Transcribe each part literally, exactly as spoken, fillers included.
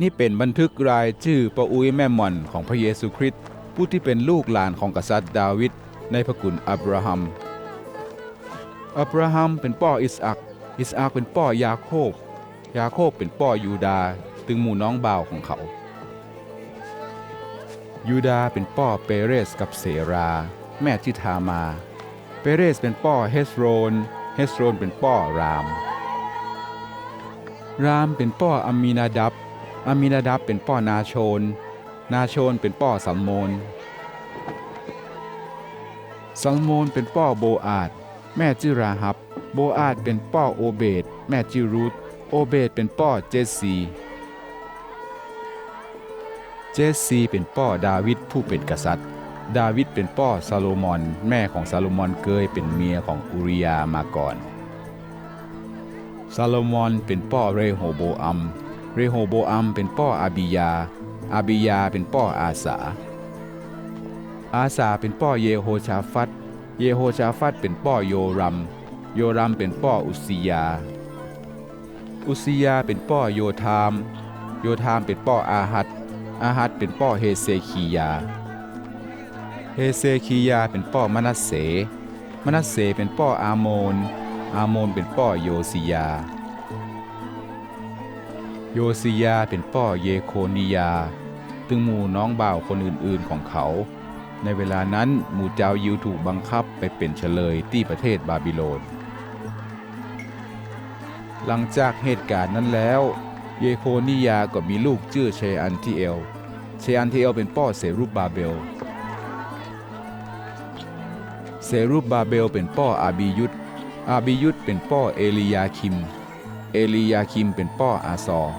นี่เป๋นบันทึกรายจื้อป้ออุ๊ยแม่หม่อนของพระเยซูคริสต์ ผู้ตี้เป๋นลูกหลานของกษัตริย์ดาวิดในพระกุ๋นอับราฮัม อับราฮัมเป๋นป้ออิสอัค อิสอัคเป๋นป้อยาโคบ ยาโคบเป๋นป้อยูดาห์ ตึงหมู่น้องบ่าวของเขา ยูดาห์เป๋นป้อเปเรศกับเสราห์ แม่จื้อทามาร์ เปเรศเป๋นป้อเฮสโรน เฮสโรนเป๋นป้อราม รามเป๋นป้ออัมมีนาดับ อัมมีนาดับเป๋นป้อนาโชน นาโชนเป๋นป้อสัลโมน สัลโมนเป๋นป้อโบอาส แม่จื้อราฮับ โบอาสเป๋นป้อโอเบด แม่จื้อรูธ โอเบดเป๋นป้อเจสซี เจสซีเป๋นป้อดาวิดผู้เป๋นกษัตริย์ ดาวิดเป๋นป้อซาโลมอน แม่ของซาโลมอนเกยเป๋นเมียของอูริยาห์มาก่อน ซาโลมอนเป๋นป้อเรโหโบอัม เรโหโบอัมเป๋นป้ออาบียาห์ อาบียาห์เป๋นป้ออาสา อาสาเป๋นป้อเยโฮชาฟัท เยโฮชาฟัทเป๋นป้อโยรัม โยรัมเป๋นป้ออุสซียาห์ อุสซียาห์เป๋นป้อโยธาม โยธามเป๋นป้ออาฮัส อาฮัสเป๋นป้อเฮเซคียาห์ เฮเซคียาห์เป๋นป้อมนัสเสห์ มนัสเสห์เป๋นป้ออาโมน อาโมนเป๋นป้อโยซียาห์ โยซียาห์เป๋นป้อเยโคนียาห์ ตึงหมู่น้องบ่าวคนอื่นๆ ของเขา ในเวลานั้นหมู่จาวยิวถูกบังคับไปเป๋นเฉลยตี้ประเทศบาบิโลน หลังจากเหตุก๋ารณ์นั้นแล้ว เยโคนียาห์ก็มีลูกจื้อเชอัลทิเอล เชอัลทิเอลเป๋นป้อเศรุบบาเบล เศรุบบาเบลเป๋นป้ออาบียุด อาบียุดเป๋นป้อเอลียาคิม เอลียาคิมเป๋นป้ออาซอร์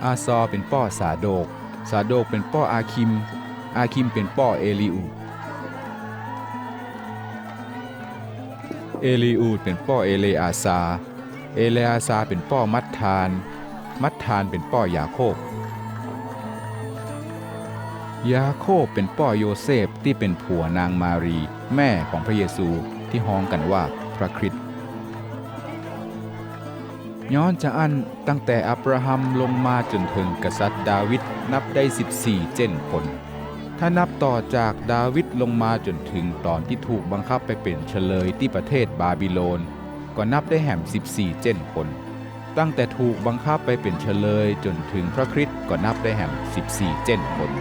อาซอร์เป๋นป้อสาโดก สาโดกเป๋นป้ออาคิม อาคิมเป๋นป้อเอลีอูด เอลีอูดเป๋นป้อเอเลอาซาร์ เอเลอาซาร์เป๋นป้อมัทธาน มัทธานเป๋นป้อยาโคบ ยาโคบเป๋นป้อโยเซฟตี้เป๋นผัวนางมารีย์แม่ของพระเยซูตี้ฮ้องกั๋นว่าพระคริสต์ ย้อนจาอั้นตั้งแต่อับราฮัมลงมาจ๋นเถิงกษัตริย์ดาวิดนับได้สิบสี่เจ้นคน ถ้านับต่อจากดาวิดลงมาจ๋นเถิงต๋อนตี้ถูกบังคับไปเป๋นเฉลยตี้ประเทศบาบิโลน ก็นับได้แหมสิบสี่เจ้นคน ตั้งแต่ถูกบังคับไปเป๋นเฉลยจ๋นเถิงพระคริสต์ก็นับได้แหมสิบสี่เจ้นคน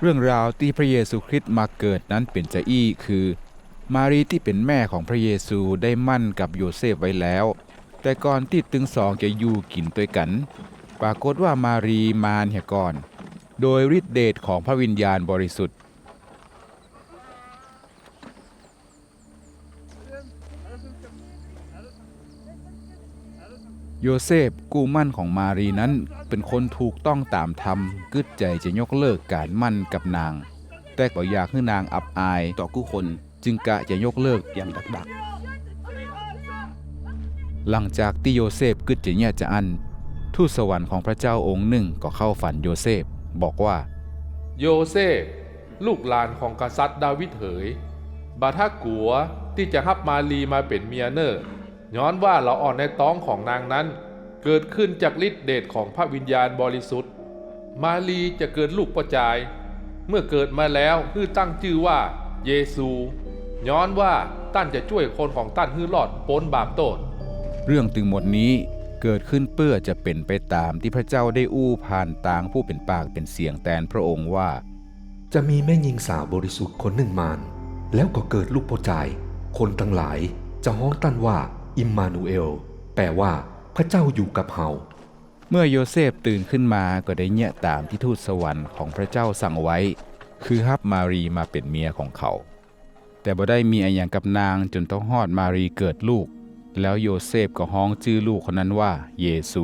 เรื่องราวตี้พระเยซูคริสต์มาเกิดนั้นเป๋นจาอี้คือ มารีย์ตี้เป๋นแม่ของพระเยซูได้หมั้นกับโยเซฟไว้แล้ว แต่ก่อนตี้ตึงสองจะอยู่กิ๋นตวยกั๋น ปรากฏว่ามารีย์มานเหียก่อน โดยฤทธิ์เดชของพระวิญญาณบริสุทธิ์ โยเซฟกู้หมั้นของมารีย์นั้นเป๋นคนถูกต้องต๋ามธรรม กึ๊ดใจ๋จะยกเลิกก๋านหมั้นกับนาง แต่ก็อยากหื้อนางอับอายต่อกู้คน จึงกะจะยกเลิกอย่างดักๆ หลังจากตี้โยเซฟกึ๊ดจะเยียะจาอั้น ทูตสวรรค์ของพระเจ้าองค์นึ่งก็เข้าฝันโยเซฟ บอกว่า โยเซฟ ลูกหลานของกษัตริย์ดาวิดเหย บ่าถ้ากั๋วตี้จะฮับมารีย์มาเป๋นเมียเน่อ ย้อนว่าละอ่อนในต๊องของนางนั้น เกิดขึ้นจากฤทธิ์เดชของพระวิญญาณบริสุทธิ์ มารีย์จะเกิดลูกป้อจาย เมื่อเกิดมาแล้วหื้อตั้งจื้อว่าเยซู ย้อนว่าต้านจะจ้วยคนของต้านหื้อรอดป๊นบาปโต้ษ เรื่องตึงหมดนี้เกิดขึ้นเปื้อจะเป๋นไปต๋ามตี้พระเจ้าได้อู้ผ่านตางผู้เป๋นปากเป๋นเสียงแตนพระองค์ว่า จะมีแม่ญิงสาวบริสุทธิ์คนนึ่งมาน แล้วก็เกิดลูกป้อจาย คนตังหลายจะฮ้องต้านว่าอิมมานูเอล แปลว่า พระเจ้าอยู่กับเฮา เมื่อโยเซฟตื่นขึ้นมาก็ได้เยียะต๋ามตี้ทูตสวรรค์ของพระเจ้าสั่งไว้ คือฮับมารีย์มาเป๋นเมียของเขา แต่บ่ได้มีอะหยังกับนางจ๋นต้องฮอดมารีย์เกิดลูก แล้วโยเซฟก็ฮ้องจื้อลูกคนนั้นว่าเยซู